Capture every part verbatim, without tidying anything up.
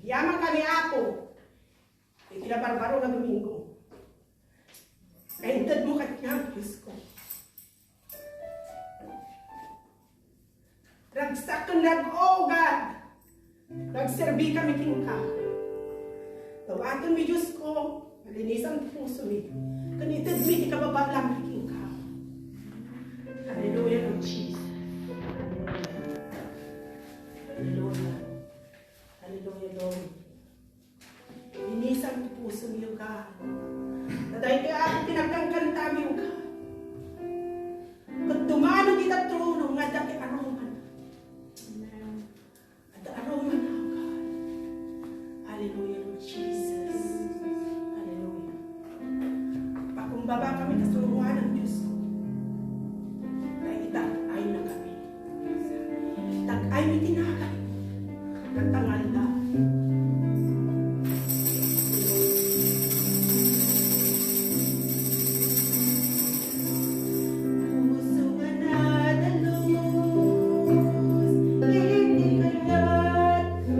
Yaman kami, Apo, iti nabarbaro nga Domingo. Intedmo kaniak, Diosko. Ragsak ken rag-o, God, nga agserbi kami kenka. Dawatenmi, Diosko, malinisan ti pusomi, ken itedmi ti kababalami kenka. Hallelujah, Lord Jesus. Hallelujah. Hallelujah. Hallelujah, Lord. Linisan ti pusomi, O God. Ta daytoy, Apo, ti nagkankantami, O God. Ket dumano dita trono nga adda ti aroma. Amen. Adda aroma, O God. Hallelujah, Lord Jesus. Hallelujah. Pakumbaba kami ta suruanam, Diosko. Dayta, ay na kami. Tag-ay mi ti nagan. Nagtangalda. Puso nga nadalus iti kayatko.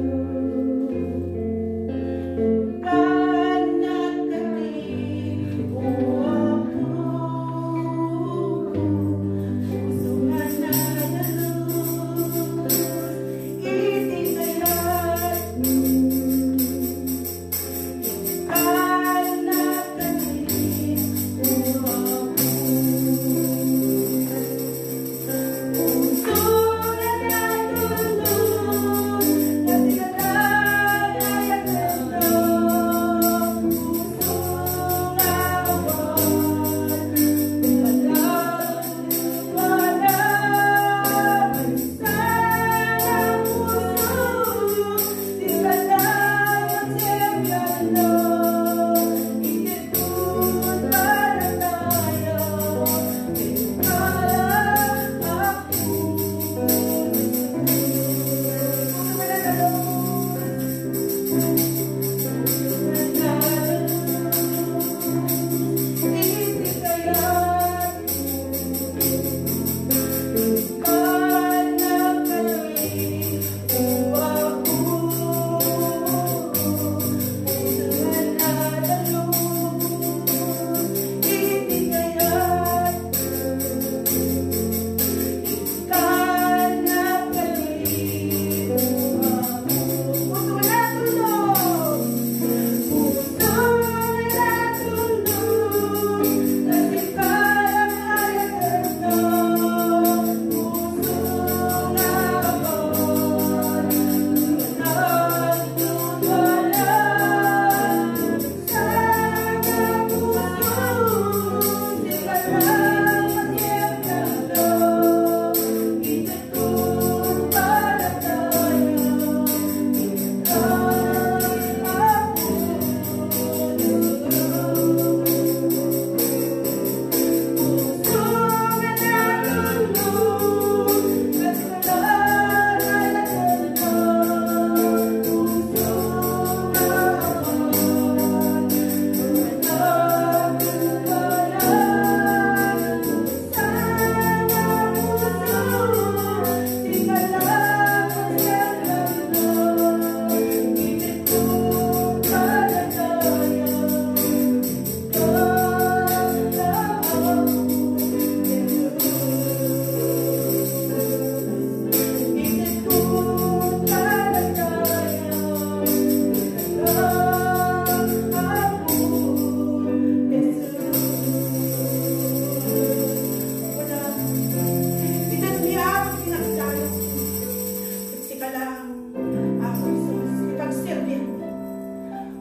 Sika lang, Apo Jesus, ipagserbi.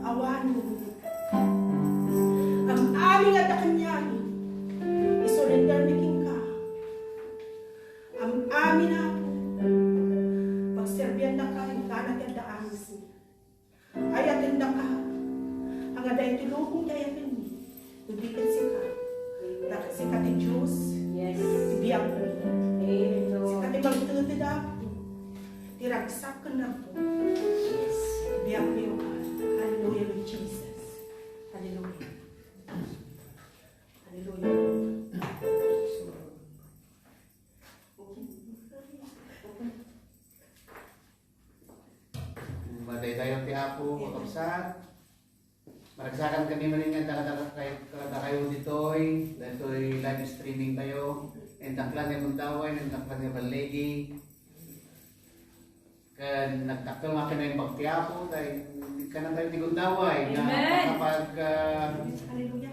Awanen. Am-amin nga adda kaniak, isurrender mi kenka. Am-amin, Apo, pagserbiannaka, inggana ti adda angismi. Ayatendaka, nga daytoy lubong ti ayatenmi, no di ket sika. Ta sika ti Dios, yes, ti biagmi. Amen, Lord. Sika ti magteted, Apo. Ti ragsak ken ragko. Yes. Ti biagmi, O God. Hallelujah, Lord Jesus. Hallelujah. Hallelujah. Madaydayaw ti Apo, kakabsat. Maragsakan kami manen nga kadakayo, kadakayo ditoy, ditoy live streaming tayo. Naitaklan ni Gundaway, naitaklan ni Ballegi. Ken nagtakkel nga kinaimbag ti Apo, tay kanan tayo ti Gundaway, nga Amen. makapag, ah,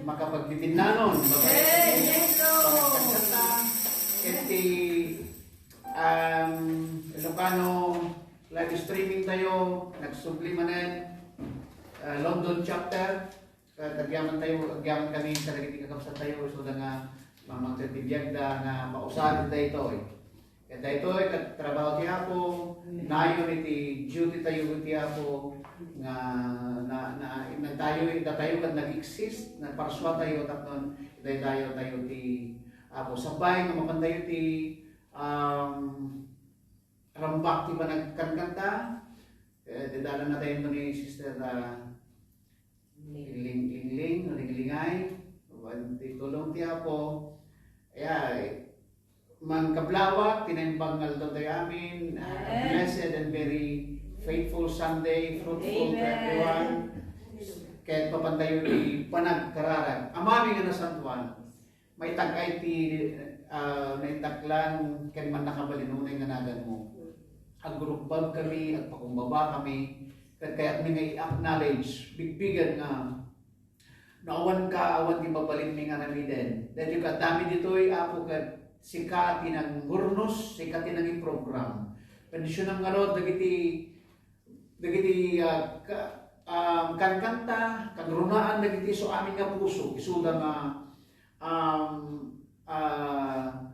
makapagtitinnanon. Amen. Yes, Lord. Ket ti, um, Ilocano live streaming tayo, nagsubli manen, ah, London chapter. Ket agyaman tayo, agyaman kami kadagiti kakabsat tayo, isuda nga mamangted ti biagda nga mausar daytoy. Ket daytoy ket trabaho ti Apo, nayon iti duty tayo iti Apo, nga na, na, na tayo, datayo ket nag-exist, nagparsua tayo tapno daydayaw tayo ti Apo. Sabay nga mapan tayo ti, um, rambak ti panagkankanta, eh, dadalana tayo ni Sister, ah, Lingling, Lingling, Linglingay, wan ti tulong ti Apo. Ay, mangkablawak, tinaimbag nga aldaw tayo amin. Ah, Amen. Blessed and very faithful Sunday, fruitful to Amen. everyone. Ket mapan tayo ti panagkararag. Amami nga nasantuan, maitag-ay ti, ah, naitaklan ken mannakabalin unay nga naganmo. Agrukbab kami, agpakumbaba kami, ket kayatmi nga i-acknowledge, bigbigen nga no awan ka, awan ti mabalinmi nga aramiden. Daytoy ket addami ditoy, Apo, ket sika ti nanghurnos, sika ti nangiprogram. Bendisionam ngarud dagiti, dagiti, ah, ka-, um, kankanta, kagrunaan dagiti isu amin nga puso, isuda nga, um, ah,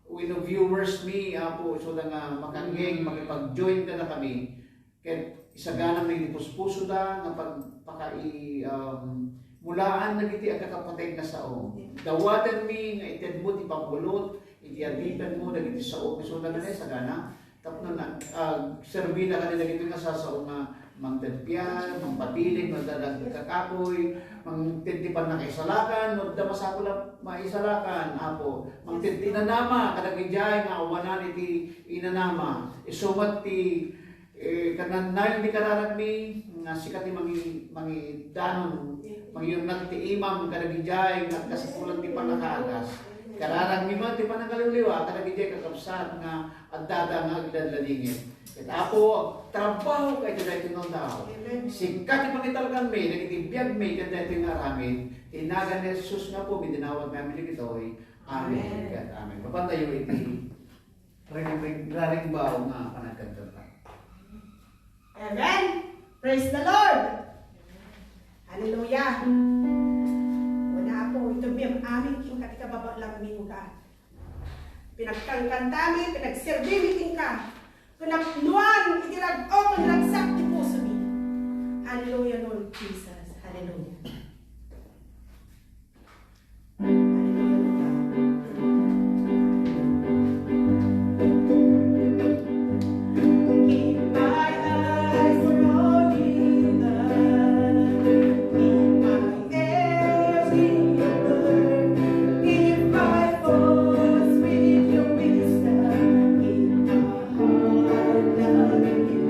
wenno viewers mi, Apo, isuda nga makangngeg, makipag-join kadakami. Ket isaganam dagiti puspusoda nga pagpakai-, um, mulaan dagiti agkakapateg nga sao. Dawatenmi nga itedmo ti pambulut, iti adipenmo dagiti sao, isuda nga naisagana. Tapno na, ah, serbida kadi dagiti nga sasao nga mangted pian, mangpatiling, mangdadag kakapoy, mangted ti pannakaisalakan, no adda masapul a maisalakan, Apo. Mangted ti inanama, kadagiti nga awanan iti inanama. Isu met ti, eh, kananayon ti kararagmi, nga sika ti mangi-, mangidanon, mangiunnat ti imam, kadagiti nga agkasapulan ti pannakaagas. Kararagmi met ti pannakaliwliwa, kadagiti kakabsat nga addada nga agladladingit. Ket Apo, trabaho ka iti daytoy nga aldaw. Amen. Sika ti pangitalakanmi, dagiti biagmi, ken daytoy nga aramid. Ti nagan ni Jesus nga Apo, midinawag namin dagitoy. Amen. Amen. Ket amen. Mapan tayo iti ring-, ring-, raringbaw nga panagkanta. Amen. Praise the Lord. Hallelujah. Una, Apo, itugmi amin kenka ti kababalagmi, O God. Pinagkankantami, pinagserbimi kenka. Pinapnuan iti rag-o ken ragsak ti pusomi. Hallelujah, Lord Jesus. Hallelujah. Hallelujah, Lord God. Keep my eyes on you, God. Keep my ears in your word. Keep my thoughts with your wisdom. Keep my heart loving you.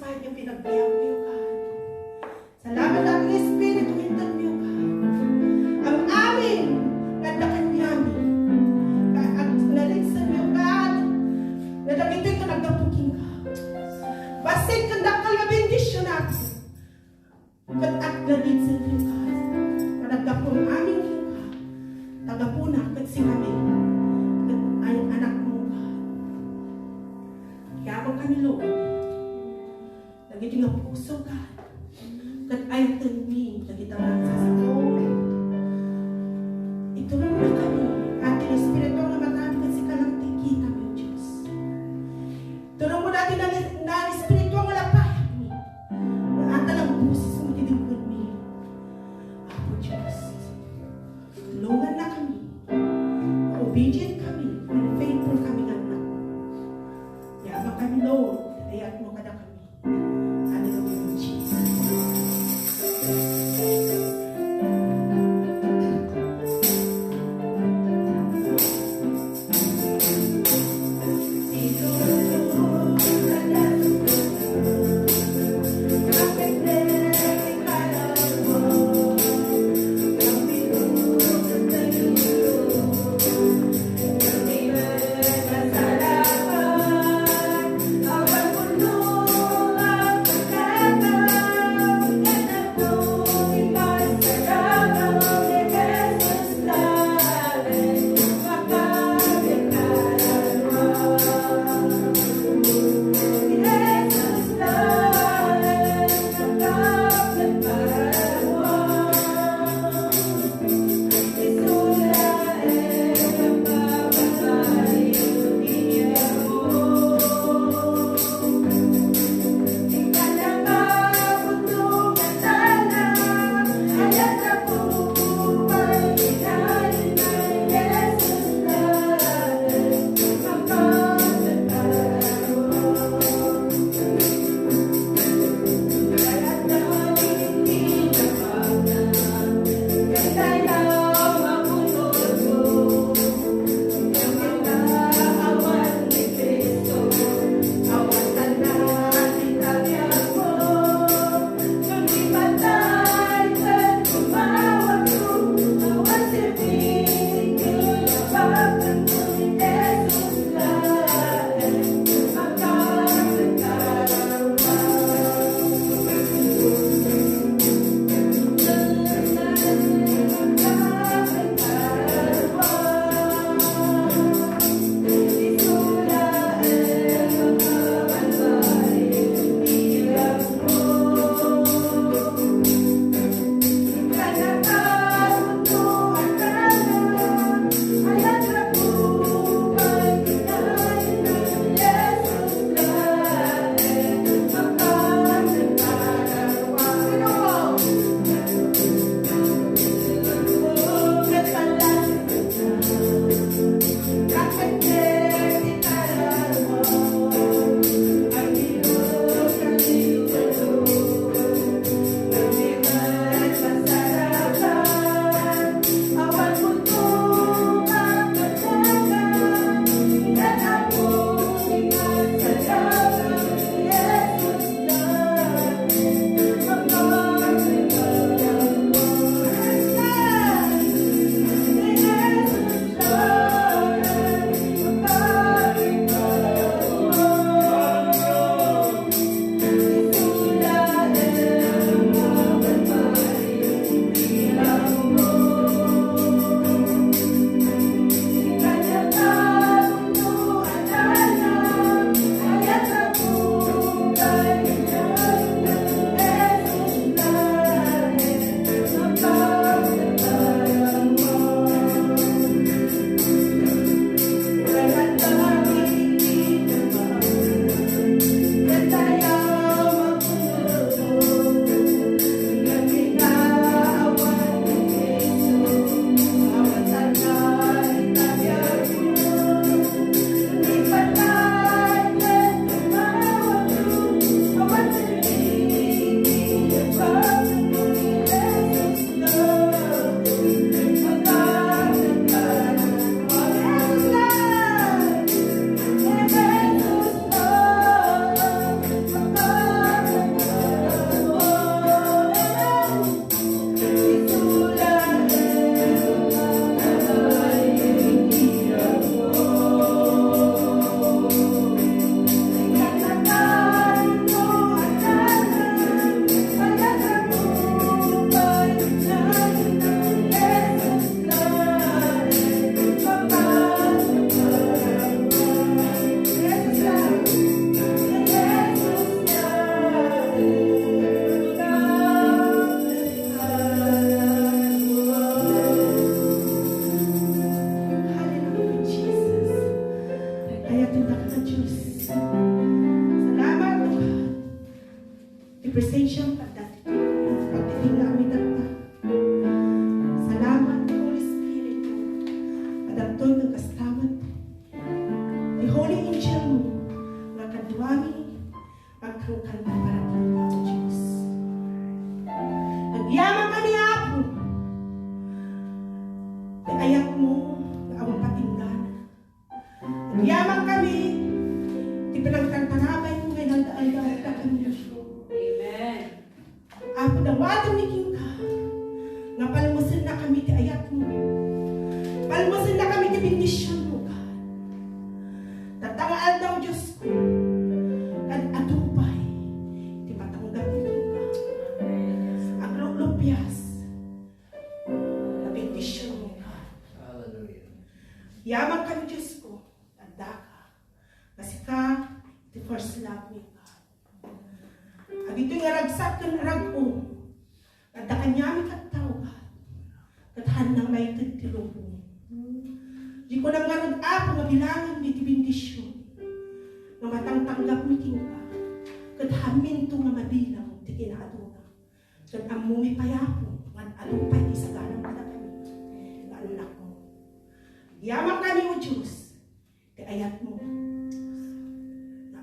Kanya pinagbiag niyo, God. Salamat, Apo nga Espiritu, intag niyo, God. Ang amin nga adda kaniami. Ka-, ag-, nalidsan niyo, God. Nga dagitoy nga naggapu kenka. Bassit ken dakkel nga bendision, Apo. Ket agladidsen ti Dios. Panaggapu amin kenka, tagapuna ket sikami, ket ay anakmo, God. Yaman kami, Lord. Dagiti nga puso, God. Ket ayatenmi dagiti nga agsasao. Iturongna kami, Apo, ti Espiritu nga Matalin ket sika lang ti kitami, Dios. Turongmo dagiti na, na espiritu nga lapaymi. Nga adda lang boses mo ti denggenmi. Apo Dios, tulonganna kami. Obedient kami, and faithful kami nga anak. Yaman kami, Lord, ayatmo kadakami. Hallelujah, Jesus. Presensiam kadta ti pagtitingna a mitatta. Salamat, Holy Spirit. Adda toy nga kastamet ti holy angel mo nga kaduami agkankanta para kenka, O Dios. Agyamankami, Apo, ti ayatmo nga awan patinggana. Agyamankami ti panagtartarabaymo nga inalda-aldaw kadakami. Amen. Apo, dawatenmi kenka nga palmesennakami ti ayatmo. Palmesennakami ti bendisionmo, God. Tatta nga aldaw, Diosko, kad-adu pay ti matanggapmi kenka. Agluplupias a bendisionmo, God. Hallelujah. Agyamankami, Diosko, addaka. Nga sika ti first love mi, God. Dagitoy nga ragsak ken rag-o, adda kaniami ket tao, God. Ket haanna maited ti lubong. Di ko ngarud, Apo, nga bilangen iti bendision nga matangtanggapmi kenka. Ket haanminto nga mabilang ti kinaaduna. Ket ammomi pay, Apo, nga adu pay ti saganam kadakami nga annakmo. Agyamankami, O Dios, ti ayatmo. Nga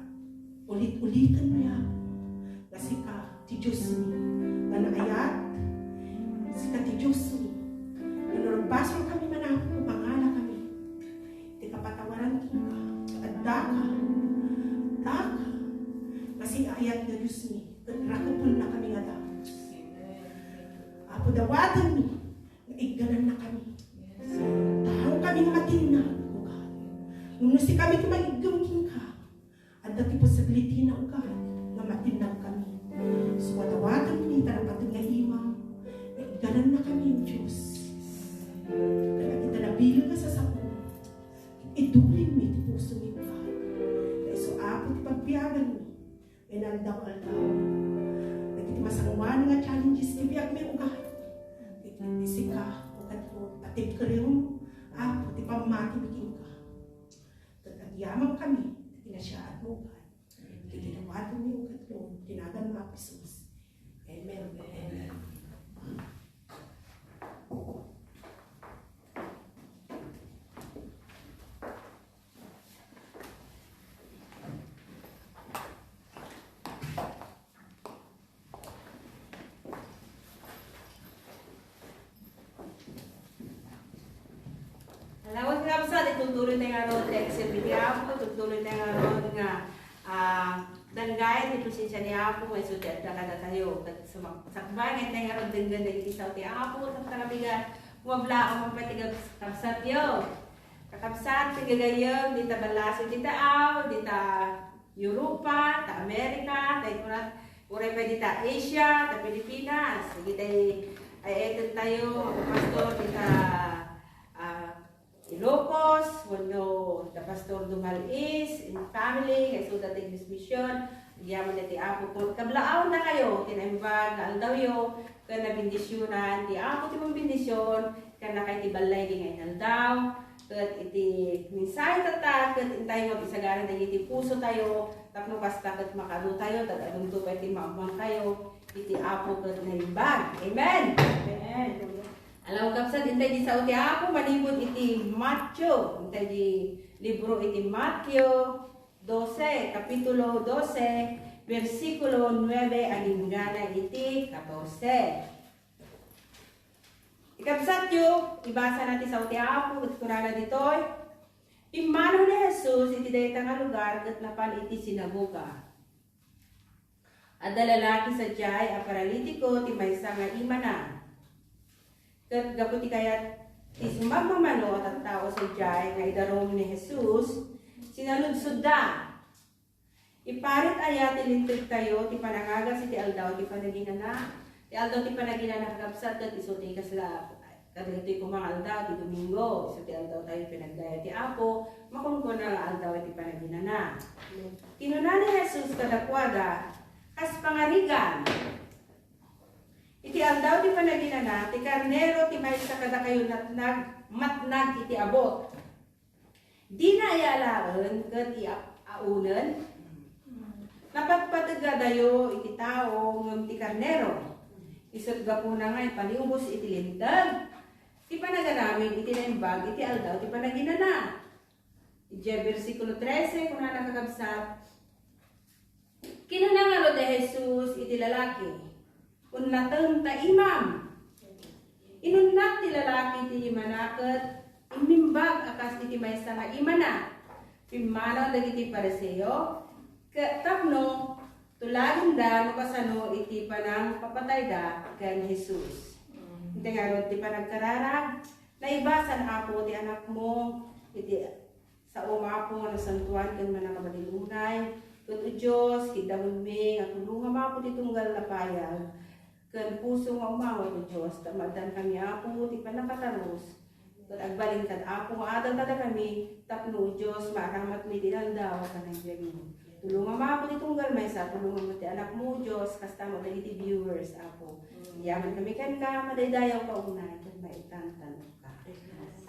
ulit-uliten mi, Apo, nga sika ti Diosmi nga naayat, sika ti Diosmi nga no nagbasolkami man, Apo, mangalakami ti kapatawaran kenka, addaka, addaka, nga sika ayat nga Diosmi, ket rakepennakami nga dagus. Apo, dawatenmi nga igganannakami. Taawkami nga matinnag, O God. Ngem no sikami ti maiggem kenka, adda ti possibility na, O God, nga matinnagkami. So, dawatenmi ta napateg nga imam nga igganannakami, O Dios. Ket dagita nabileg a sasao, idulinmi ti pusomi, O God. Ta isu, Apo, ti pagbiaganmi nga inaldaw-aldaw. Dagiti masangoanan nga challenges ti biagmi, O God, iti sika, O God, patibkerem, Apo, ti pammatimi kenka. Ket agyamankami ti kinasiaatmo, O God. Iti dawatenmi, O God, ti naganmo, Apo Jesus. Amen. Amen. Lawas nga absat, itutuloy tayo nga ron ti agserbi ti Apo, itutuloy tayo nga ron nga, ah, danggayan ti presensia ni Apo, nga isu ti adda kadatayo. Ket sumak-, sakbay nga tayo nga ron denggen dagiti sao ti Apo, tatta nga bigat, mablaang man pay ti gabs-, kabsatyo. Kakabsat, ti gagayyem, dita ballasi ti daaw, dita Europa, ta America, ta ikuna, uray pay dita Asia, ta Pilipinas. Dagiti ay-ayaten tayo, Pastor, dita, ah, Ilocos, wenno da Pastor Dumal Is, in family, nga isuda ti English Mission, agyaman daytoy Apo. Ket kablaawnakayo, ti naimbag nga aldawyo, ken nabendisionan ti Apo ti mambendision, kennaka iti ballay nga inaldaw, ket iti mensahe tatta, ket intayo nga isagana dagiti pusotayo, tapno kasta ket makaadu tayo, ta adunto pay ti maammoantayo iti Apo ket naimbag. Amen! Amen. Aldaw kabsat, intay di sao ti Apo manipud iti Mateo, intay di libro iti Mateo doce, kapitulo doce, bersikulo nuebe agingga iti katorse. Ikabsatyo, ibasana ti sao ti Apo, ket kunana ditoy, pimmanaw ni Jesus iti dayta nga lugar ket napan iti sinagoga. Adda lalaki sadiay a paralitiko ti maysa nga imana. Ket gapu ti kayat ti sumagmamano a tattao sadiay nga idarum ni Jesus, sinaludsodda, "Iparit aya ti lintegtayo ti panangagas iti Aldaw ti Panaginana?" Ti Aldaw ti Panaginana, kakabsat, ket isu ti kasla, kadagitoy koma nga aldaw ti Domingo, isu ti aldaw tayo pinagdayaw ti Apo, makunkuna nga Aldaw ti Panaginana. Kinuna ni Jesus kadakuada, "Kas pangarigan, iti Aldaw ti Panaginana, ti karnero ti maysa kadakayo natnag, matnag iti abut." Dina aya alaen ket iap-, aunen? Napatpateg adayo iti tao ngem ti karnero. Isut' gapuna nga ipaliwbos iti Linteg ti panagaramid iti naimbag iti aldaw ti panaginana. Idiay bersikulo trese, kunana, kakabsat, kinuna ngarud ni Jesus iti lalaki, "Unnatem ta imam." Inunnat ti lalaki ti imana ket immimbag a kas iti maysa nga imana. Pimmanaw dagiti Fariseo ket tapno tulagenda no kasano iti panangpapatayda ken Jesus. Iti ngarud ti panagkararag, naibasan, Apo, ti anakmo iti sao, Apo, nga nasantoan ken mannakabalin unay. Ket, O Dios, kiddamonmi nga tulongam, Apo, ti tunggal a payag ken puso nga umawat, O Dios, ta maaddankami, Apo, ti pannakatarus. Ket agbalin kad, Apo, nga adal kadakami tapno, O Dios, maaramatmi ti aldaw a panagbiagmi. Tulongam, Apo, ti tunggal maysa, tulongam met ti anakmo, O Dios, kasta met dagiti viewers, Apo. Yaman kami kenka, madaydayawka unay, ket maitan ta nupka.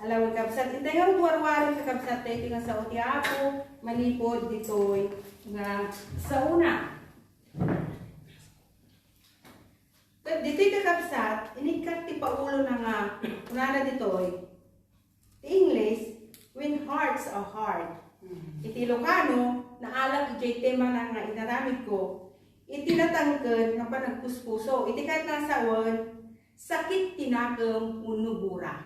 Alawen, kabsat, intay ngarud warwaren, kakabsat, daytoy nga sao ti Apo manipud ditoy nga saona. Ket ditoy, kakabsat, inikkat ti Paulona nga kunana ditoy, ti English, "When hearts are hard." Iti Ilocano, naalak idiay temana nga inaramidko iti natangken nga panagpuspuso. Iti kayat nga sawen, sakit ti nakem wenno bura.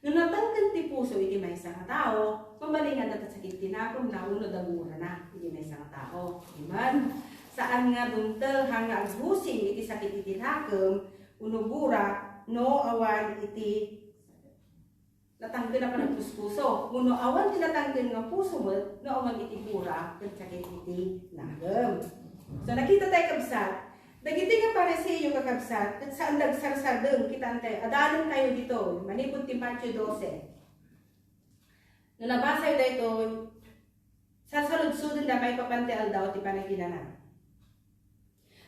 No natangken ti puso iti maysa nga tao, mabalin nga adda ti sakit ti nakemna wenno daburana iti maysa nga tao. Amen. Saan nga dumteng haan nga agrusing iti sakit iti nakem wenno bura no awan iti natangken a panagpuspuso. Wenno awan ti natangken nga puso met no awan iti bura ken sakit iti nakem. So, nakita tayo, kabsat, dagiti nga Fariseo, kakabsat, ket saan da agsarsardeng, kitaentayo, adalantayo ditoy, manipud ti Mateo dose. No nabasayo daytoy, sarsaludsodenda maipapan ti aldaw ti panaginana.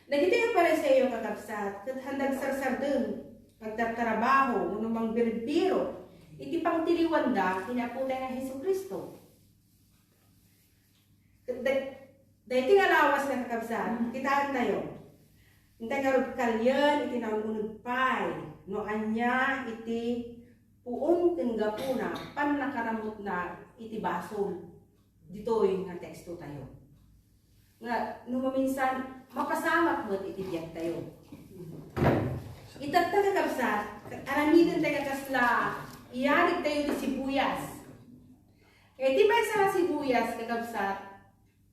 Dagiti nga Fariseo, kakabsat, ket haan da agsarsardeng, agtartarabaho, wenno mangbirbiro iti pangtiliwanda ken ni Apotayo nga Jesu-Cristo. Ket da-, daytoy nga lawas nga, kakabsat, kitaentayo. Intay ngarud kalien iti naun-uneg pay no ania iti puon ken gapuna pannakaramutna iti basol ditoy nga tekstotayo. Nga no maminsan, mapasamak met iti biagtayo. Itatta, kakabsat, aramidentayo nga kasla iyarigtayo ti sibuyas. Kay ti maysa nga sibuyas, kakabsat,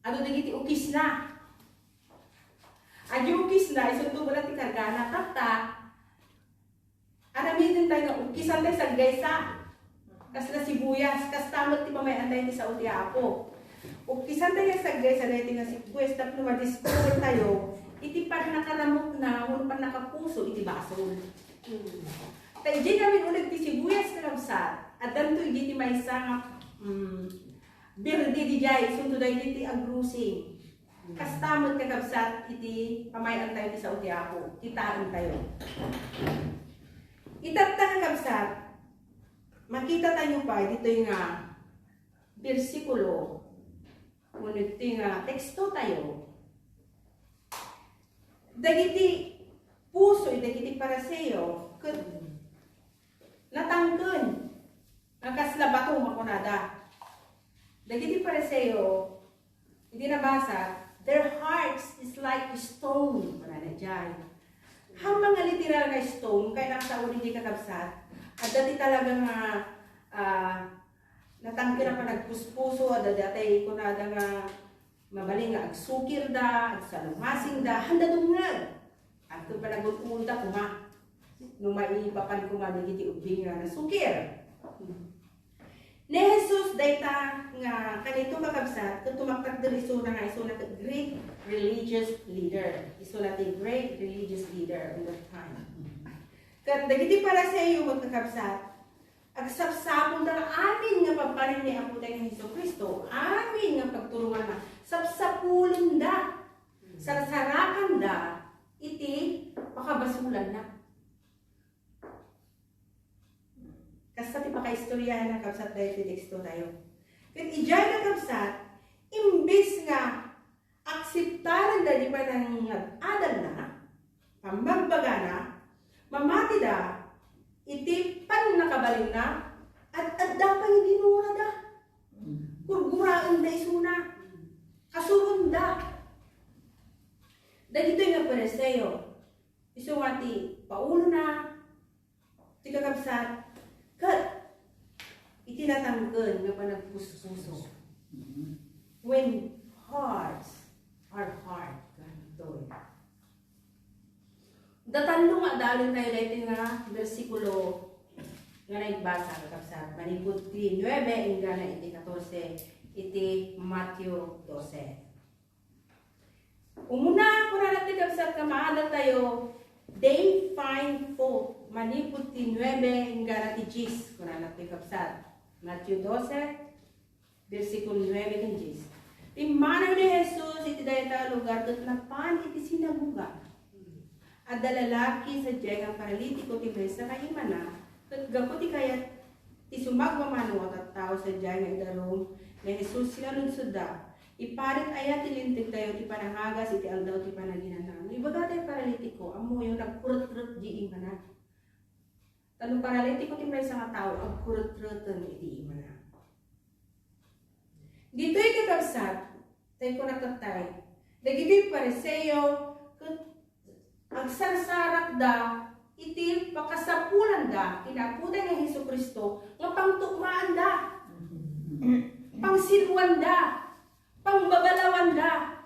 adu dagiti ukisna. Adu ukisna, isunto met la ti kargana. Tatta, aramidentayo nga ukisentayo saggaysa. Kasla sibuyas, kasta met ti pamay-antayo ti sao ti Apo. Ukisentayo saggaysa daytoy nga sibuyas tapno madiscovertayo iti pannakaramutna wenno pannakapuso iti basol. Ta idiay naun-uneg ti sibuyas, kakabsat, addanto idi ti maysa nga, mm, berde didiay, isunto daydi ti agrusing. Kasta met, kakabsat, iti pamay-antayo ti sao ti Apo, kitaentayo. Itatta, kakabsat, makitatayo pay ditoy nga bersikulo, wenno ditoy nga tekstotayo. Dagiti pusoy dagiti Fariseo ket natangken nga kasla bato nga kunada. Dagiti Fariseo, idi nabasa, "Their hearts is like stone," kunana diay. Haan nga literal nga stone, kayatna a saoen diay, kakabsat, adda ti talaga nga, ah, natangken a panagpuspuso, adda daytay kunada nga mabalin nga agsukirda, agsalumasingda, haanda dumngeg. Agto panagun-uda koma. No maipapan koma dagiti ubbing nga nasukir. Ni Jesus dayta nga kanito, kakabsat, ket tumaktakder isuna nga isuna ket great religious leader. Isuna ti great religious leader in that time. Ket dagiti Fariseo met, kakabsat, agsapsapulda nga amin nga pagpanen ni Apotayo nga Jesu-Cristo, amin nga pagturonganna, sapsapulenda, sarsarakanda iti pakabasolanna. Kasta ti pakaistoryahanna, kabsat, daytoy tekstotayo. Ket idiay, kakabsat, imbes nga Taranda di panangad-adalna, pammagbagana, mamatida iti pannakabalinna, at adda pay dinurada. Gurguraenda isuna. Kasurunda. Dagitoy nga Fariseo, isu nga ti paulona, ti kakabsat, ket iti natangken nga panagpuspuso. When hearts are hard, ganito. Datallo nga adalin tayo daytoy nga bersikulo nga naibasa, kakabsat, manipud ti nuebe inggana iti katorse iti Mateo dose. Umuna, kunana ti kabsat nga maadal tayo, they find fault. Manipud ti nuebe inggana ti dies, kunana ti kabsat. Mateo dose, bersikulo nuebe ken dies. Pimmanaw ni Jesus iti dayta a lugar ket napan iti sinagoga. Adda lalaki sadiay nga paralitiko ti maysa nga imana, ket gapu ti kayat ti sumagmamano a tattao sadiay nga idarum ni Jesus sinaludsodda, "Iparit aya ti lintegtayo ti panangagas iti aldaw ti panaginana?" No ibagatayo paralitiko, ammoyo, nagkuretret di imana. Ta no paralitiko ti maysa nga tao, agkuretreten iti imana. Ditoy, kakabsat, tay kunak tattay, dagiti Fariseo ket agsarsarakda iti pakasapulanda ken Apotayo nga Jesu-Cristo nga pangtukmaanda, pangsiluanda, pangbabalawanda.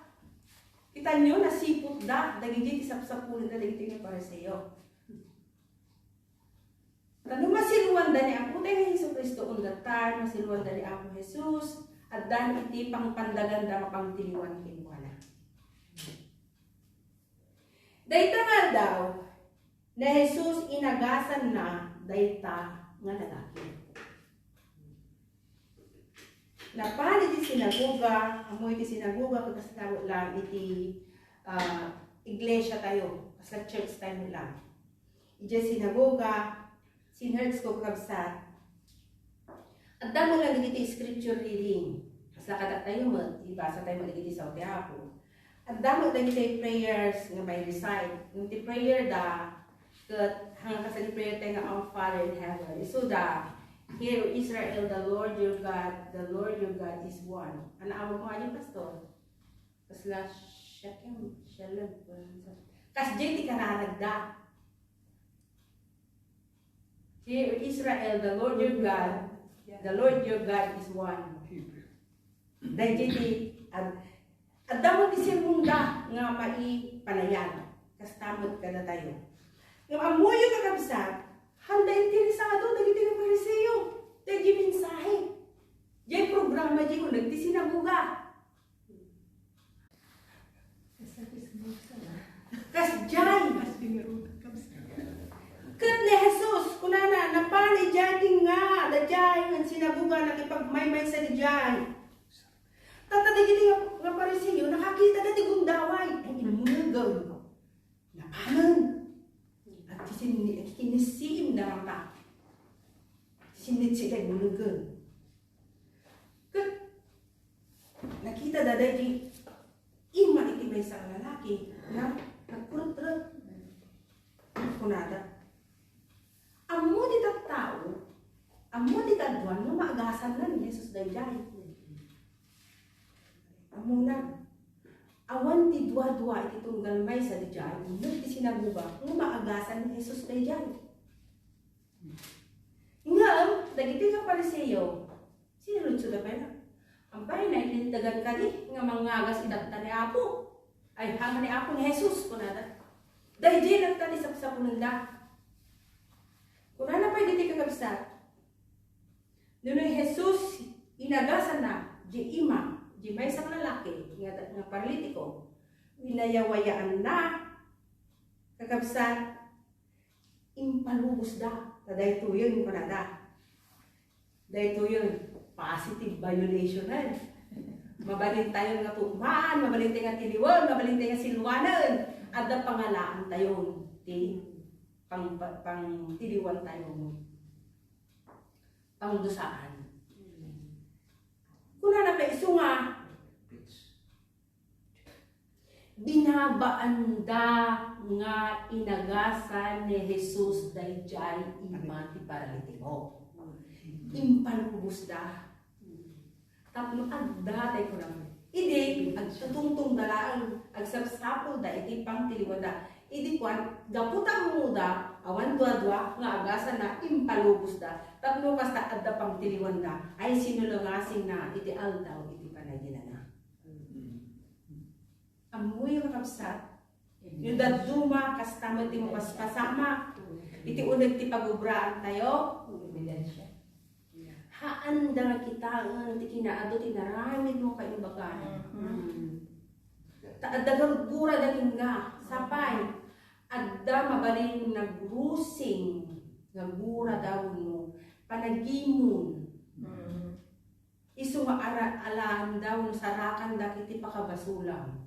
Kitanyo, nasiputda dagiti sapsapulanda dagiti nga Fariseo. Ta no masiluanda ni Apotayo nga Jesu-Cristo, unda tay masiluanda ni Apo Jesus, addan iti pangpandaganda nga pangtiliwan kenkuana. Dayta nga aldaw, ni Jesus inagasanna dayta nga lalaki. Napan iti sinagoga, ammo iti sinagoga, ket kasla met lang iti, ah, iglesia tayo, kasla church tayo lang. Idiay sinagoga, sinerge ko, kakabsat. Adda met lang dagiti scripture reading. Kasla kadatayo met, ibasa tayo met dagiti sao ti Apo. Adda met dagiti prayers nga mai-recite. Iti prayer da, ket hanggang sa prayer tayo nga, "Our Father in heaven." Isuda, "Hear, Israel, the Lord your God, the Lord your God is one." Ania awag mo adi, Pastor? Kasla Shechem, Shalem, kasdiay ti kararagda. "Hear, Israel, the Lord your God, the Lord your God is one." Daydiay ti ad-, adda met ti sermonda nga maipanayag. Kasta met kadatayo. Ngem ammoyo, kakabsat, handa interesado dagiti nga Fariseo. Daydiay mensahe. Diay programa, diay uneg ti sinagoga. Kasdiay. Ket ni Jesus, kunana, napan idiay ti nga, daydiay nga sinagoga, nakipagmaymaysa idiay. Tatta dagiti nga, nga Fariseo, nakakitada ti gundaway. Ay, immulegen. Napanen. At ti sinni-, at ti kinisiim na mata. Sinni ti siga immulegen. Ket nakitada daydi ima iti maysa a lalaki nga nagkuretret. Kunada, "Ammo ti tattao, ammo ti kaduan nga maagasanna ni Jesus daydiay." Ammona, awan ti duadua iti tunggal maysa daydiay, uneg ti sinagoga, nga maagasan ni Jesus daydiay. Ngem dagiti nga Fariseo, sinaludsoda pay na, "Apay, nailintegan kadi nga mangagas itatta ni Apo? Ay, hanga ni Apo ni Jesus," kunada. Daydiay latta ti sapsapulenda. Kunana pay diti kakabsat, no ni Jesus inagasanna di ima di maysa nga lalaki nga, nga paralitiko, winayawayaanna, kakabsat, impalubosda. Ta daytoyen, kunada, daytoyen positive violationen. Mabalintayon nga tukmaan, mabalintayon nga tiliwen, mabalintayon nga siluanen. Adda pangalaantayon ti pang-, pangtiliwantayon. Pangdusaan. Kunana pay, isu nga, Binabaanda nga inagasan ni Jesus daydiay ima ti paralitiko. Impalubosda. Tapno adda tay kunam. Idi, agtutungtongda laeng, agsapsapulda iti pangtiliwanda. Idi kuan, gapu ta ammoda, awan duadua nga agasanna, impalubosda. Tapno kasta, adda pangtiliwanda. Ay, sino la nga sinna iti aldaw iti panaginana? Ammoyo, kakabsat, no dadduma, kasta met ti mapaspasamak iti uneg ti pagubraantayo. Haanda nga kitaen ti kinaadu ti naramidmo kaimbagana. Mm. Ta adda gurgurada kenka, sapay, adda mabalin nagrusing nga gurada wenno panagimon. Mm. Isu nga ara-, alaanda wenno sarakanda iti pakabasolam.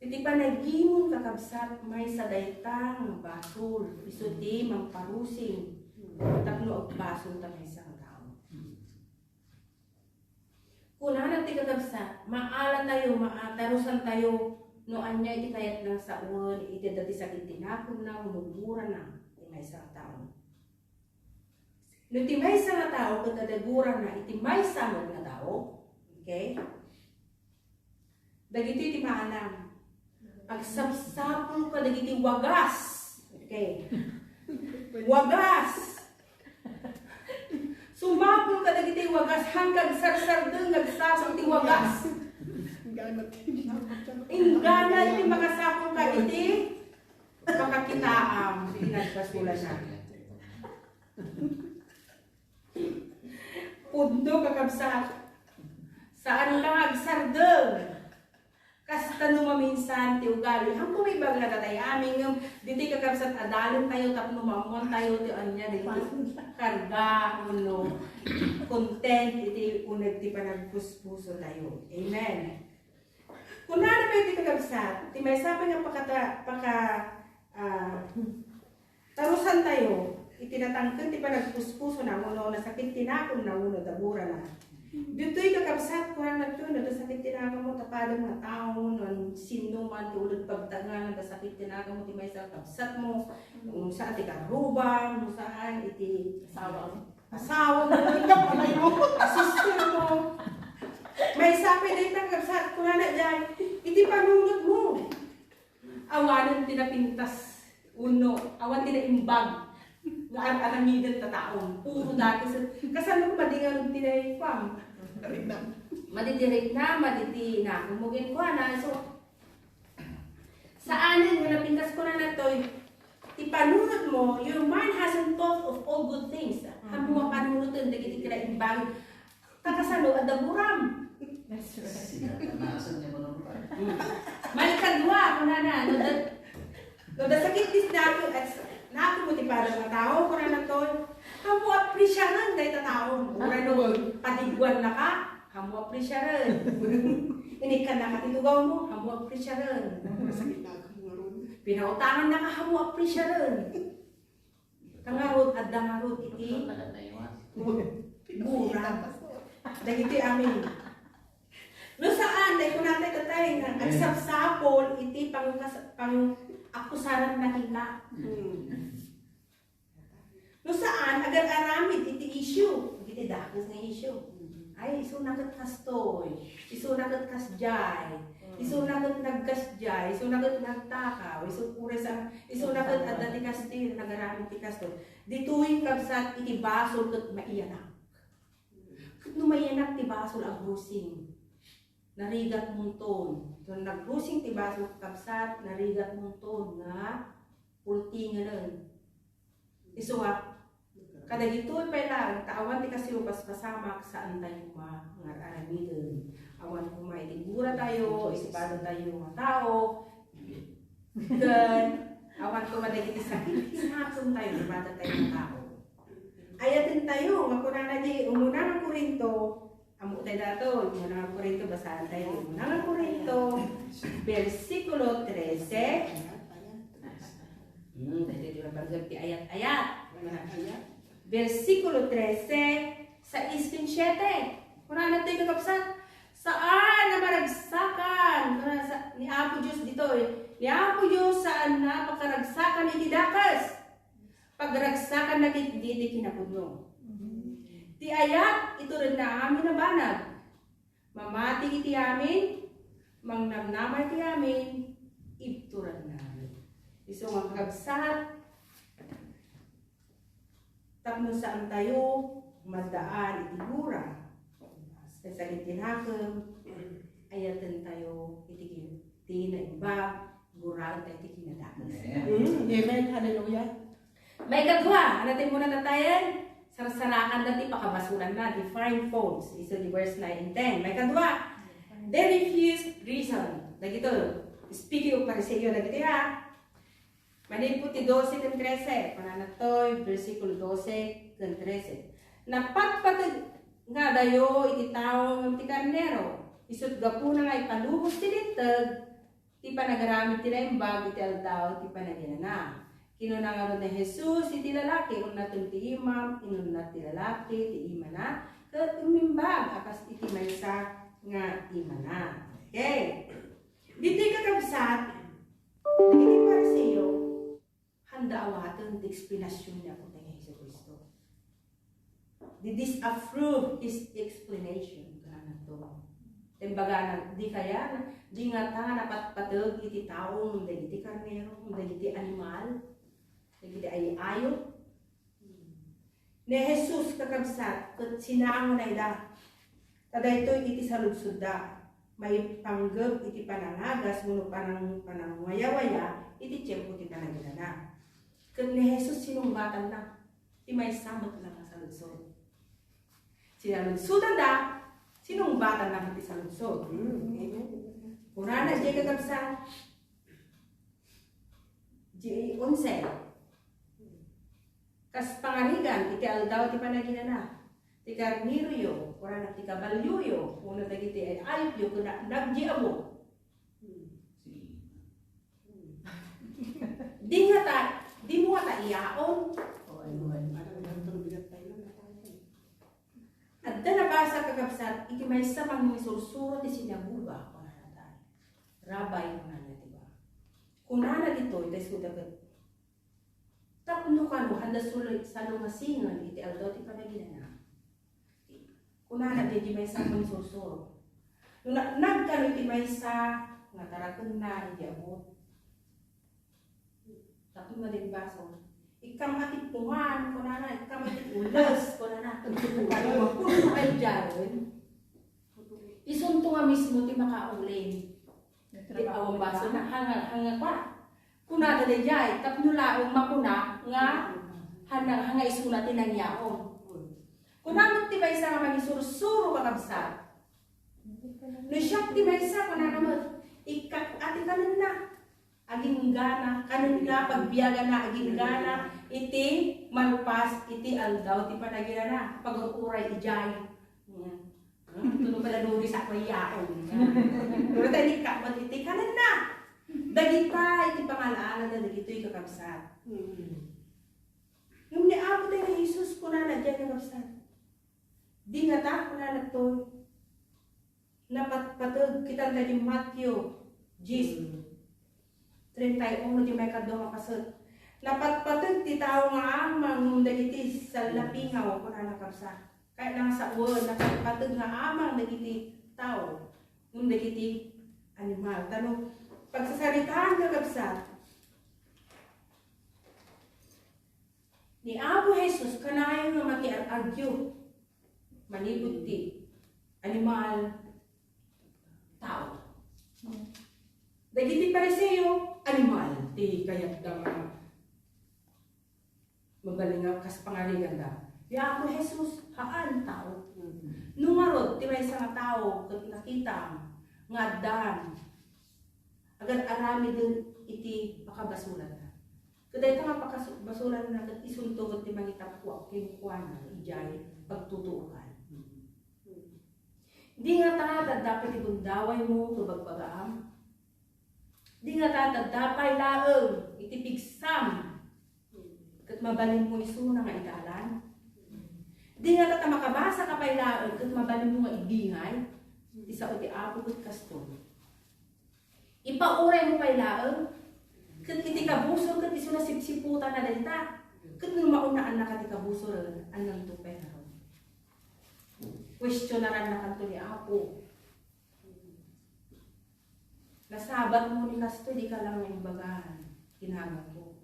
Iti panagimon, kakabsat, maysa dayta nga basol. Isu ti mangparusing tapno agbasolta maysa nga tao. Kunana ti kakabsat, maalatayo, maatarusantayo no ania iti kayatna nga sawen iti adda ti sakit ti nakemna wenno gurana ti maysa nga tao. No ti maysa nga tao ket adda gurana iti maysa met nga tao, okay? Dagitoy ti maanam. Agsapsapulka dagiti wagas. Okay. Wagas. Sumapulka dagiti wagas, haan ka agsarsardeng nga agsapul ti wagas. Inggana ti makasapulka iti pakakitaam ti nagkasulat. Pudno, kakabsat. Saanka nga agsardeng. Kasta no maminsan ti ugali. Haan ko maibagada tay amin, ngem ditoy, kakabsat, adalentayo tapno maammoantayo ti ania dagiti karga wenno content iti uneg ti panagpuspusotayo. Amen. Kunana pay ti kakabsat, ti maysa pay nga pakata-, paka-, ah, tarusantayo iti natangken ti panagpuspusona wenno nasakit ti nakemna wenno adda gurana. Ditoy, kakabsat, kunana ditoy, no adda sakit ti nakemmo, tapadem nga tao, no sinoman ti ulod pagtaengan, adda sakit ti nakemmo, ti maysa kabsatmo, no saan ti karrubam, no saan iti asawa. Asawa mo, ikaw, patay mo. Sister mo. Maysa pay dayta, kabsat, kunana diay, iti panunotmo. Awanen ti napintas, wenno awan ti naimbag nga ar-aramiden ta tao. Puro dakes. Kasano madi nga ti nai-, kuan? Madi ti rikna, madi ti nakemmo kenkuana. So, saanen nga napintas, kunana ditoy, ti panunotmo, your mind hasn't thought of all good things. Ammo a panunoten dagiti kinaimbag. Ta kasano, adda guram. That's right. Sika, nasaan niya manunod? Maikadua, kunana, no, da-, no, adda sakit ti nako, at s-, nako mo ti padam nga tao, kunana ditoy, ammo apresiaren dayta tao. Uray no, padiguannaka, ammo apresiaren. Inikkannaka ti tugawmo, ammo apresiaren. Sakit na ako ngarud. Pinautangannaka, ammo apresiaren. Ta ngarud, adda ngarud iti gura. Dagiti amin. No saan, dagiti kunatay tatay nga agsapsapul iti pangkas-, pang-akusaran na kenka. Hmm. No saan, agar-aramid iti issue, iti dakes nga issue. Ay, isuna ket kastoy, isuna ket kasdiay, isuna ket nagkasdiay, isuna ket nagtakaw, isu-, uray sa, isuna ket adda ti kastoy, nagaramid ti kastoy. Ditoy, kabsat, iti basol ket maiyanak. Ket no maiyanak ti basol, agrusing. Narigatmonton. No nagrusing ti basol, kabsat, narigatmonton nga pultingenen. Isu nga, kadagitoy pay laeng ta awan ti kastoy a paspasamak, saantayo koma nga ar-aramiden. Awan koma iti guratayo, iti padatayo nga tao, ken awan koma dagiti sakit ti nakemtayo, iti padatayo nga tao. Ayatentayo nga kunana di umuna nga Corinto, Ammo tayo dato, Umuna nga Corinto, basaantayo. Umuna nga Corinto, bersikulo trese. Hmm, daytoy ti mapanggep ti ayat-ayat. Bersikulo trese, sais ken siete. Kunana daytoy, kakabsat, Saan a maragsakan. Sa-, ni Apo Dios ditoy. Ni Apo Dios, saan a pakaragsakan iti dakes. Pagragsakanna ketdi ti kinapudno. Ti ayat, ituredna amin a banag. Mamati iti amin, mangnamnama iti amin, ibturedna amin. Isu nga kakabsat, tapno saantayo maddaan iti gura. Kaysa iti nakem, ayatentayo iti kin-, ti naimbag, guraentayo iti kinadakes. Amen. Mm, amen. Hallelujah. Maikadua, ano ti muna natayen? Sarsarakanda ti pakabasulanna, the fine folds, isu ti verse nine and ten. Maikadua, they refuse reason. Dagito, speaking of Pariseo, dagito ya. Manipud ti dose ken trese, kunana toy, bersikulo dose ken trese. Napatpateg nga adayo iti tao ngem ti karnero. Isut' gapuna nga ipalubos ti linteg ti panagaramid ti naimbag iti aldaw ti panaginana. Kinuna ngarud ni Jesus iti lalaki, "Unnatem ti imam." Inunnat ti lalaki ti imana, ket immimbag a kas iti maysa nga imana. Okay. Ditoy kakabsat, dagiti Pariseo, handa awaten ti eksplanasyon ni Apotayo nga Jesu-Cristo. They disapprove his explanation, kunanato. Imbagana, di kaya, di ngata napatpateg iti tao, ngem dagiti karnero, ngem dagiti animal, dagiti ay-ayop. Ni Jesus, kakabsat, ket sinangona ida. Ta daytoy iti saludsodda, maipanggep iti panangagas wenno panang-, panangwayawaya iti tiempo ti panaginana. Ket ni Jesus sinungbatanna ti maysa met nga saludsod. Sinaludsodanda, sinungbatanna met ti saludsod. Kunana, diay kakabsat, diay onse. Kas pangarigan iti aldaw ti panaginana, ti karneroyo, kunana ti kabalioyo, wenno dagiti ay-ayopyo, ket nagdi abo. Di ngata, di mo ngata iyaon. Adda nabasa, kakabsat, iti maysa mangisursuro ti sinagoga, kunana tayo. Rabbi, kunana, di ba? Kunana ditoy, ta isuda ket Tapno kano, handa suli-, salungasingen iti aldaw ti panaginana. Kunana, diay maysa a mangisursuro. No na-, nagkano iti maysa nga tarakenna iti abut. Tapno madimbasol. Ikkam a ti pungan, kunana, ikkam a ti ules, kunana. Tapno mapuno ay diay. Isunto nga mismo ti makauling. Ti awan basol na, hanga, hanga kwa. Kunada daydiay, tapno laeng makuna nga hanga, hanga isuna ti nangiyaon. Kuna met ti maysa nga mangisursuro, kakabsat. No siak ti maysa, kunana met, ikkak a ti kanenna. Aginggana, kanenna, pagbiagana, aginggana, iti malpas, iti aldaw, ti panaginana, pag-uray idiay. Hmm. Hmm, tulo pala duris a kuyaon. Pero tayo ni kapag iti kanenna. Dagita, iti pangal-ala na dagito, kakabsat. Hmm. Ngem ni Apo tayo ni Jesus, kunana diay, kakabsat. Di ngata, kunana to. Napatpateg, kita tayo ni Matthew diyes. Treinta y uno, diay maikadua nga paset. Napatpateg ti tao nga amang ngem dagiti sallapingaw, kunana, kabsa. Kayatna nga sawen, napatpateg nga amang dagiti tao ngem dagiti animal. Tano, pagsasaritaan, kakabsat, ni Apo Jesus, kanayon nga makiar-agyo manipud ti animal, tao. Dagiti Pariseo, animal ti kayatda nga mabalin nga kas pangariganda. Ni Apo Jesus, haan, tao. No ngarud, ti maysa nga tao ket nakita nga addan agar-aramiden iti pakabasolanna. Ket dayta nga pakasu-, basolanna ket isunto ket ti mangitappuak kenkuana idiay pagtutuokan. Di ngata ta adda pay ti gundawaymo ket bagbagaam? Di ngata ta adda pay laeng iti pigsam ket mabalinmo isuna nga idalan? Di ngata ta makabasaka pay laeng ket mabalinmo nga ibingay? Ti sao ti Apo ket kastoy. Ipauraymo pay laeng, ket iti kabusor ket isu nasipsiputana dayta. Ket no maunaan na ka ti kabusoren, annanto pay ngarud? Questionaran na kanto ni Apo. Nasabatmo ni kastoy, dika lang naimbagan, kinagako.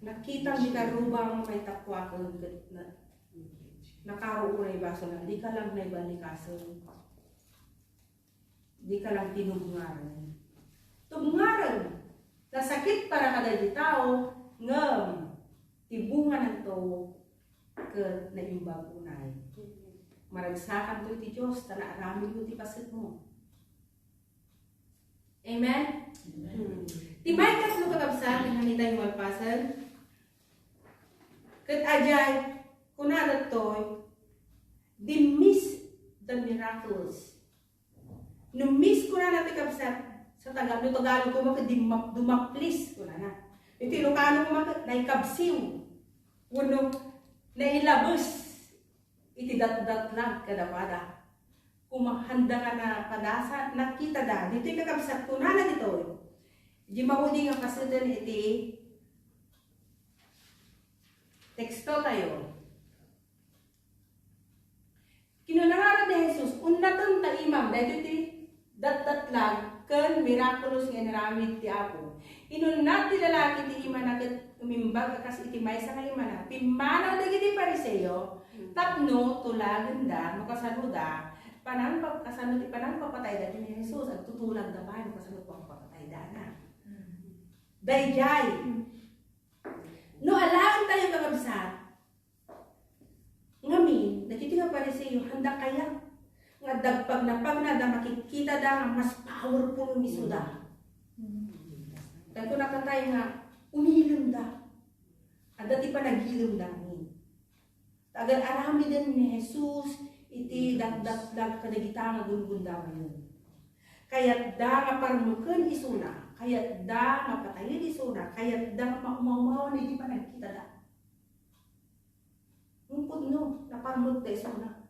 Nakitam ni karubang maitakuaken ket na, nakaruuray basona, dika lang naiballikasen. Dika lang tinubngaren. Tubngaren. Nasakit para kadagiti tao, ngem ti bungananto ket naimbag unay. Maragsakanto iti Dios ta naaramidmo ti pasetmo. Amen? Amen. Ti maikatlo, kakabsat, nga nitay malpasen, ket adiay, kuna daytoy, the miss the miraculous. No miss kunana ti kabsat, sa Tagalog, no Tagalog koma ket dimma-, dumaplis kunana. Iti Ilocano koma ket naikabsiw. Wenno nailabes iti datdatlag kadakuada. Koma handa nga napadasa, nakitada. Ditoy kakabsat, kunana ditoy. Di maudi nga paseten iti teksto tayo. Kinuna ngarud ni Jesus, "Unnaten ta imam daytoy ti datdatlag ken mirakulos nga inaramid ti Apo." Inunnat ti lalaki ti imana ket umimbag a kas iti maysa nga imana. Pimmanaw dagiti Fariseo tapno tulagenda no kasanoda panangpap-, kasano ti panangpapatayda ken ni Jesus. Agtutulagda pay no kasano ti panangpapataydana. Daydiay. No alaentayo, kakabsat, ngamin, dagiti nga Fariseo, handa kayat nga adda agpagnapagnada, makikitada nga mas powerful nga isuda. Dagko nakatay nga umilemda. Adda ti panagilemda ngamin. Agar-aramiden ni Jesus iti datdatlag kadagita nga gungundangayen. Kayatda nga parmeken isuna, kayatda nga patayen isuna, kayatda nga maumawmawan iti panagkitada. Ngem pudno, naparmekda isuna.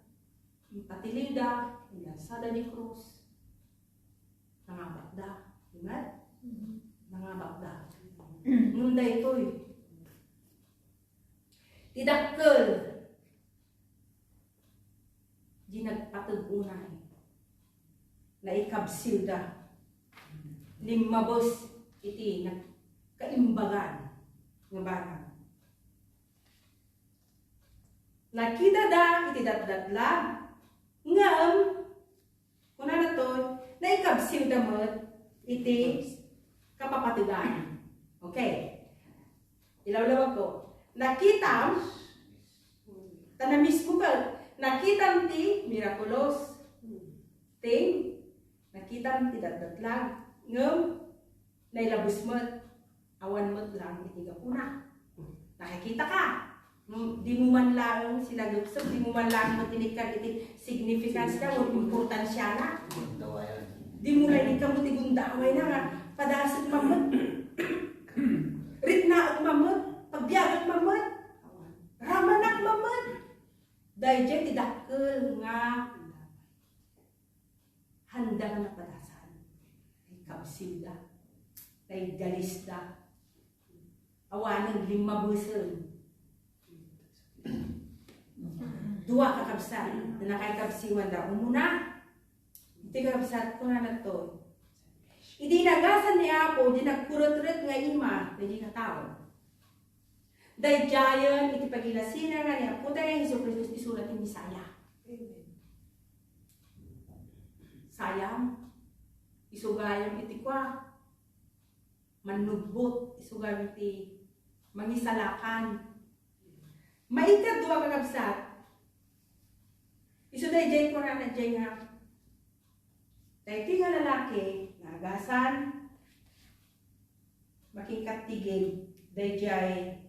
Impatiliwda, inlansada di krus. Nangabakda. Amen? Nangabakda. Ngem daytoy, ti dakkel, di nagpateg unay. Naikabsiwda. Limmabes iti nagkaimbagan nga banag. Nakitada iti datdatlag, ngem, kunana toy, naikabsiwda met iti kapapategan. Okay. Ilawlawag ko. Nakitam, ta na mismo ka, nakitam ti miraculous thing, nakitam ti datdatlag, ngem nailabes met, awan met lang iti gapuna. Nakikita ka? Hmm, di mo man lang sinagepsep, di mo man lang matinikkan iti significance na o importansya na. Di mo lang ikam ti gundaway na nga, padasek man met. Ritnaek man met, pagbiagek man met. Ramanak man met. Daydiay ti dakkel nga handa nga napadasan. Naikabsiwda. Naigalisda. Awanen limmabesen. Dua kakabsat, ti nakaikabsiwanda. Umuna, iti kakabsat, kunana to, idi nagasan ni Apo, di nagkuretret nga ima, dagiti tao. Daydiayen iti pagilasina nga ni Apo tayo Jesu-Cristo, isuna ti Messiah. Amen. Sayang, isu gayam iti kua, mannubbot, isu gayam iti mangisalakan. Maikadua, kakabsat, isu daydiay kunana daydiay nga, daytoy nga lalaki, nagasan, makinkattigid daydiay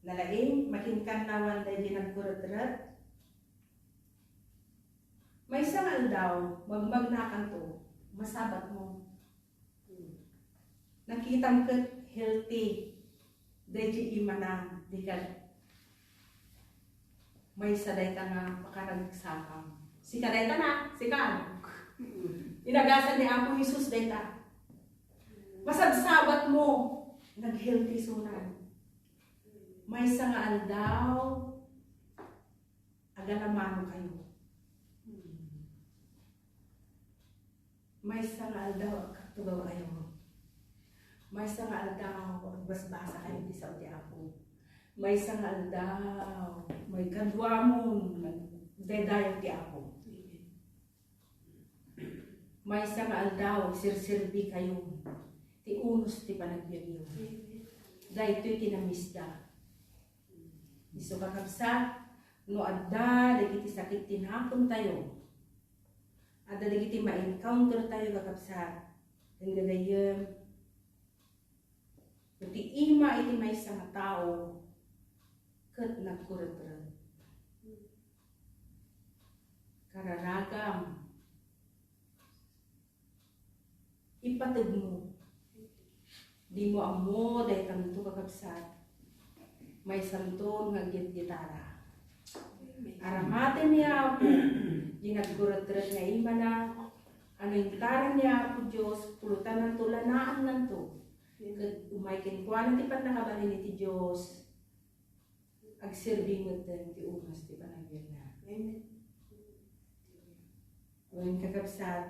nalaing, makinkannawan daydiay nagkuretret. Maysa nga aldaw, magmagnakanto, masabatmo. Nakitam ket healthy daydiay imana, di ket maysa dayta nga pakaragsakan. Sika dayta na, sika. Inagasan ni Apo Jesus dayta. Masabsabat mo, nag-healthy sunan. Maysa nga aldaw, agalamano kayo. Maysa nga aldaw, agkatugaw kayo. Maysa nga aldaw, agbasbasa kayo ti sao ti Apo. Maysa nga aldaw, may kaduamon, daydayaw ti Apo. Maysa nga aldaw, agserserbi kayo ti unos ti panagbiagyo. Daytoy ti namisda. Isu, kakabsat, no adda dagiti sakit ti napontayo, adda dagiti ma-encounter tayo, kakabsat, ken gagayyem, no ti ima iti maysa nga tao ket nagkuretret, kararagam, ipateg mo. Dimo ammo daytanto, kakabsat. Maysanto nga agyatgyatara. Aramaten ni Apo, di nagkuretret nga imana, ano intaran ni Apo Dios, pulotannanto, lanaannanto. Ket umay kenkuana ti pannakabalin iti Dios, agserbi metten ti unos ti panagbiagna. Amen. Wen, kakabsat,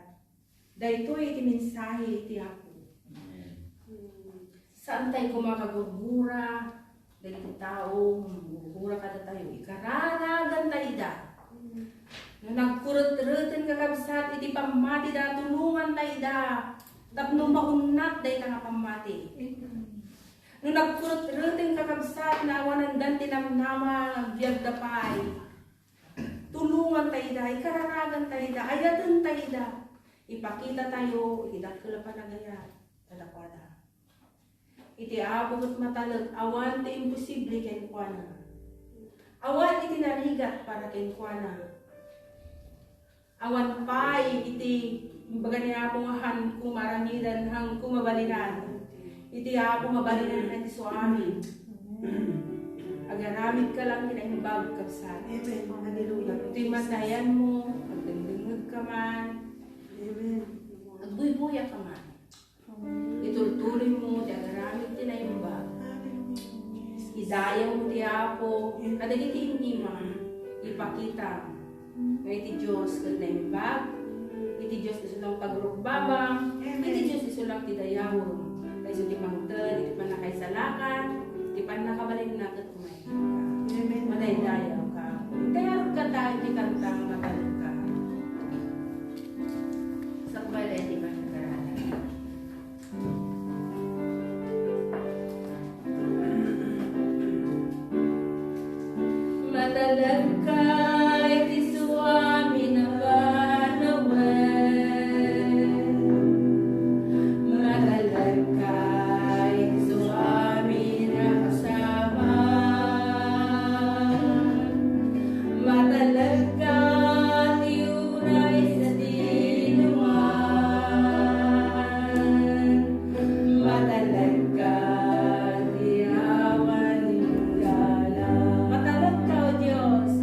daytoy iti mensahe iti Apo. Amen. Saan tayo kumakagurgura, dagiti tao, gurgura kada tayo, ikararagan tayo ida. No nagkuretreten, kakabsat, iti pammatida, tulongan tayo ida. Tapno maunnat dayta nga pammati. No nagkuretreten, kakabsat, nga awanan dan ti namnama, agbiagda pay. Tulongan tayo ida, ikararagan tayo ida, ayaten tayo ida. Ipakita tayo iti dakkel a panagayat kadakuada. Iti Apo ket matalek, awan ti imposible kenkuana. Awan iti narigat para kenkuana. Awan pay iti imbaga ni Apo nga hanko maaramidan, hanko mabalinan. Iti Apo mabalinan na ti suami. Agaramid ka lang kinaimbag, kabsat. Amen. Hallelujah. Iti manayanmo, agdengdengngeg ka man. Amen. Agbuybuya ka man. Itultuloy mo ti agaramid ti naimbag. Idayaw mo ti Apo kadagiti im-ima. Ipakita nga iti Dios ket naimbag. Iti Dios isu lang pagrukbabang. Iti Dios isu lang ti dayawem. Kayso ti mangted iti pannakaisalakan, ti pannakabalinna ket Amen. Madaydayaw ka. Interka tayo ti kantang matalek ka. Sakbay tayo ti pagkakaralan. Matalek ka iti suami na panawen. Matalek ka iti suami na kasama. Matalek ka ti uray sa dinuman. Matalek ka ti awan inggana. Matalek ka, O Dios.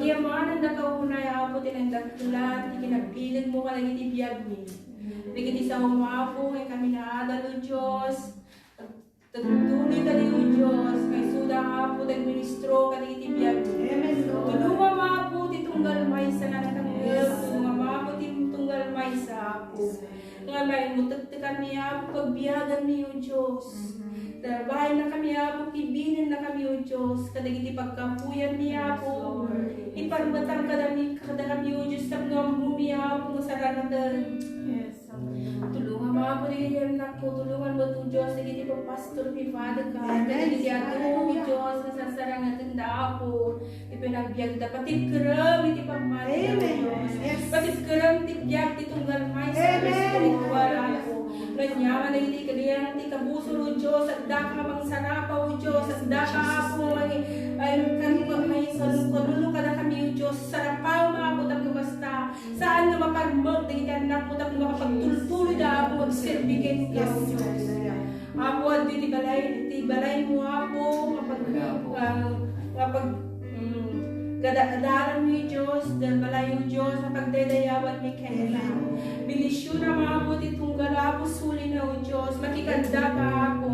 Yamananda ka unay, Apo, ti nagdakkelan ti kinabilingmo kadagiti biagmi. Dagiti saom, Apo, nga kami naadal, O Dios. Tagtuloy kadi, O Dios, nga isuda, Apo, ti agministro kadagiti biagmi. Amen, Lord. Tulongam, Apo, ti tunggal maysa nga nakangngeg. Yes. Tulongam, Apo, ti tunggal maysa, Apo. Nga main mo tektekanmi, Apo, pagbiaganmi, O Dios. Mhm. Tarbayenna kami, Apo, kibinennakami, O Dios, kadagiti pagkapuyanmi, Apo. Yes, Lord. Iparbatang kadami, kadakami, O Dios, tapno ammomi, Apo, nga sarangaten. Yes, Lord. Tulongam, Apo, dagiti annakko, tulongan met, O Dios, dagiti papastormi, Father God, amen, dagiti adu, O Dios, nga sarsarangatenda, Apo. Ti panagbiagda, patibkerem iti pammati, Amen. Dios. Yes. Patibkerem ti biag ti tunggal maysa, Amen. Espiritual, Apo. Ania man dagiti kadian ti kabusor, O Dios, addaka nga mangsarapa, O Dios, addaka, Apo, nga ay, ay, kan-, ay, kan-, kanuno kadakami, O Dios, sarapawem, Apo, tapno kasta, saan nga maparmek dagiti annakmo tapno makapagtultuloyda, Apo, agserbi kenka, O Dios. Apo, adda iti balay, iti balaymo, Apo, nga pag-, ah, nga pag-, mm, gada-, adalanmi, Dios, da-, balay, O Dios, nga pagdaydayawanmi kenka. Bendisionam, Apo, ti tunggal, Apo, sulina, O Dios, makikaddaka, Apo.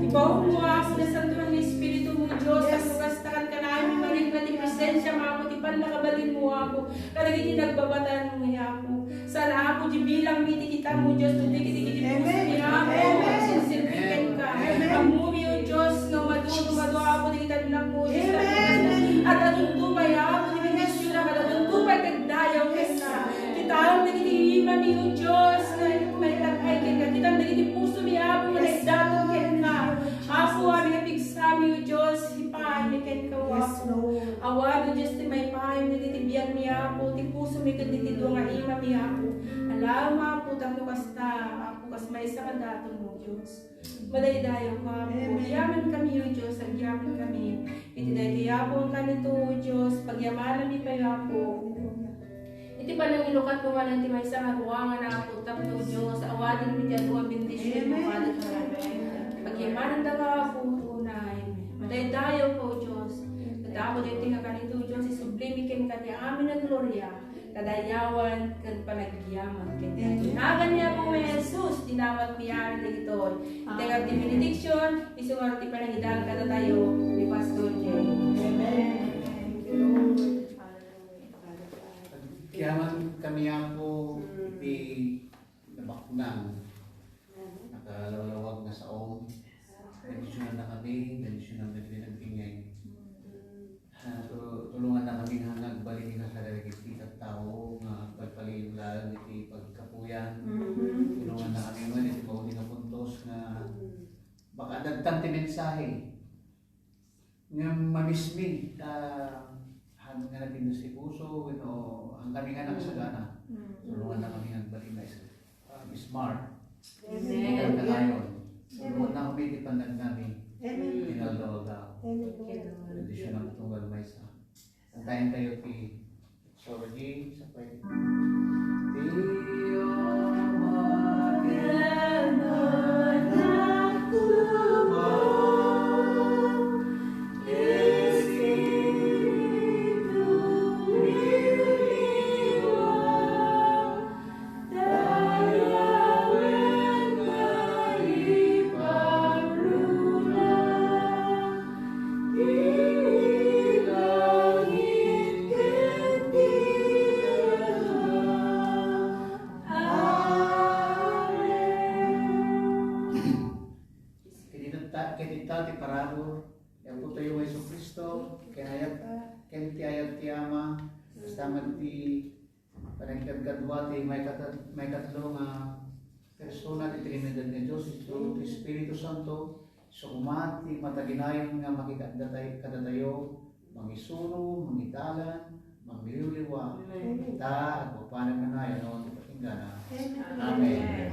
Ibaonmo, Apo, ti Santo nga Espiritumo, Dios, tapno kasta, kankanayon maririkna ti presensiam, Apo, ti pannakabalinmo, Apo. Kadagiti nagbabatan mo, Apo. Saan, Apo, ti bilangmi iti kitam, O Dios, no di iti pusomi, Apo. Amen. Agserserbi kenka. Amen. Ammomi, O Dios, nga umadu, umadu, Apo, dagiti annakmo, O Dios. Amen. At adunto pay, Apo, ti bendisionam, at adunto pay ti agdayaw kenka. Kitaem dagiti imami, O Dios, nga mailag-ay kenka. Kitaem dagiti pusomi, Apo, nga naidaton kenka. Apo, amin a pigsami, O Dios, ipaaymi kenka, Apo. Awan, O Dios, ti maipaaymo dagiti biagmi, Apo, ti pusomi ken dagiti dua nga imami, Apo. Alaem, Apo, tapno kasta, Apo, kas maysa nga daton, O Dios. Madaydayawka, Apo. Amen. Agyamankami, O Dios, agyamankami. Iti daytoy, Apo, nga kanito, O Dios, pagyamananmi pay, Apo. Iti panangilukatmo manen ti maysa nga ruangan, Apo, tapno, Dios, awatenmi ti adu a bendision. Amen. Awatenmi. Pagyamanandaka, Apo, unay. Madaydayawka, O Dios. Ket, Apo, daytoy nga kanito, O Dios, isublimi kenka ti amin a gloria, kadayawan, ken panagyaman. Ken Amen. Nagan ni Apo Jesus, ti namatmi amin dagitoy. Amen. Iti benediction, isu ngarud ti panangidan kadatayo ni Pastor Jay. Amen. Thank you, Lord. Hallelujah. Agyaman kami, Apo, iti nabaknang, nakalawlawag nga saom. Bendisionannakami, bendisionannakami dagiti nagdingngeg. Ah, tu-, tulongannakami nga agbalin nga kadagiti tattao nga agpalpalilaeng iti pagkapuyan. Mhm. Tulongannakami man iti mauli nga puntos nga baka adda ti mensahe nga mamismi ta han nga napindos ti puso wenno han kami nga nakasagana. Mm. Tulongannakami nga agbalin nga is-, ah, smart. Amen. Iti kanayon. Tulongannakami iti panagnabi. Amen. Iti naldaw-aldaw. Amen. Bendisionam tunggal maysa. Kantaenkayo ti Sorry, sapay. Iti ta-, ket ita ti parabur ni Apotayo nga Jesu-Cristo, ken ayat, ken ti ayat ti Ama, kasta met ti panagkadkadua ti maikata-, maikatlo nga persona ti Trinidad nga Dios, isu ti Espiritu Santo, isu koma ti mataginayon nga makikaddatay-, kadatayo, mangisuno, mangidalan, mangliwliwa. Amen. Ita, agpapanag kanayon ti patinggana. Amen. Amen.